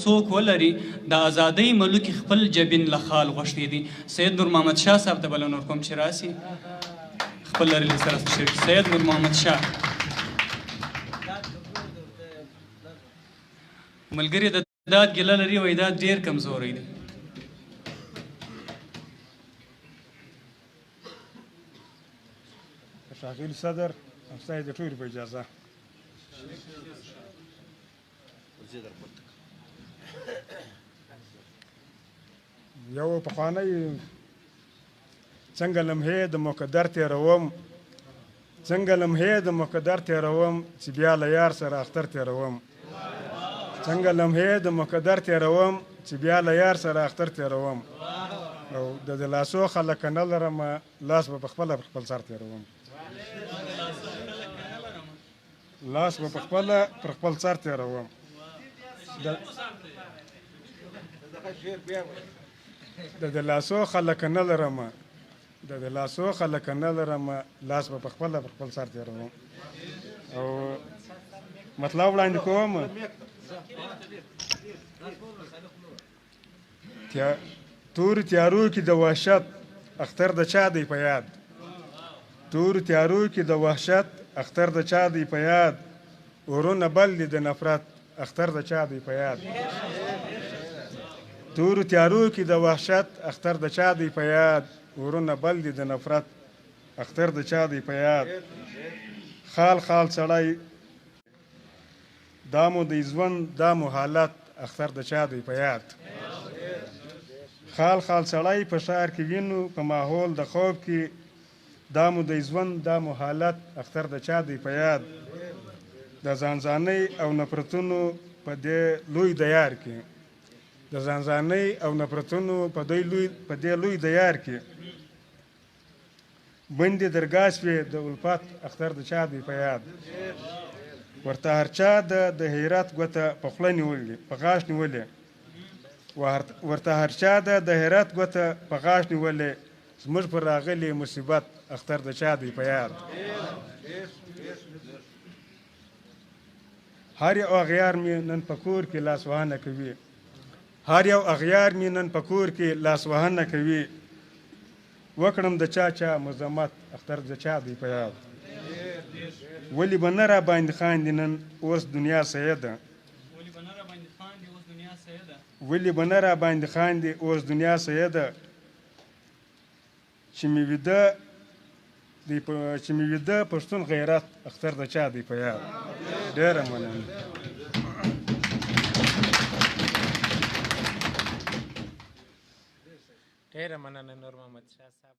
څوک ولري، د ازادۍ ملوکې خپل جبین له خال غوښتی دی. سید نور محمد شاه صاحب ته بلنه ورکوم چې راسي خپل لرلې سره شریک. سید نور محمد شاه ملګری د داد ګیله لري، وایي داد ډېر کمزوری دی. ښاغلي صدر او ستاسې د ټولو په اجازه یو پخوانی څنګه لمحې د مقدر تېروم، څنګه لمحې د مقدر تېروم چې بیا له یار سره اختر تېروم، څنګه لمحې د مقدر تېروم چې بیا له یار سره اختر تېروم، او د دلاسو خلک نه لرم، لاس به په خپله پر خپل سر تېروم، لاس به په خپله پر خپل سر تېروم. د دلاسو خلک نه لرم، د دلاسو خلک نه لرم، لاس به په خپله پر خپل سر تېروم. او مطلب وړاندې کوم. تورو تیارو کې د وحشت اختر د چا دی په یاد، تورو تیارو کې د وحشت اختر د چا دی په یاد، اورونه بل دي د نفرت اختر د چا دی په یاد، تورو تیارو کې د وحشت اختر د چا دی په یاد، اورونه بل دي د نفرت اختر د چا دی په یاد. خال خال سړی دا مو د ژوند دا مو حالت اختر د چا دی په یاد، خال خال سړی په ښار کې وینو په ماحول د خوب کې، دا مو د ژوند دا مو حالت اختر د چا دی په یاد. د ځانځانۍ او نفرتونو په دې لوی دیار کې، د ځانځانۍ او نفرتونو په دې لوی دیار کې، بندې درګاه شوې د الفت اختر د چا دی په یاد. ورته هر چا د حیرت ګوته په خوله نیولې، په غاښ نیولې، ورته هر چا د حیرت ګوته په غاښ نیولې، زموږ پر راغلي مصیبت اختر د چا دی په یاد. هر یو اغیار مې نن په کور کې لاسوهنه کوي، هر یو اغیار مې نن په کور کې لاسوهنه کوي، وکړم د چا چا مذمت اختر د چا دی په یاد. ولې به نه را باندې خاندي نن اوس دنیا سیده، ولې به نه را باندې خاندي اوس دنیا سیده، چې مې ویده دی چې مې ویده پښتون غیرت اختر د چا دی په یاد. ډېره مننه. ډېره مننه نور محمد شاه صاحب.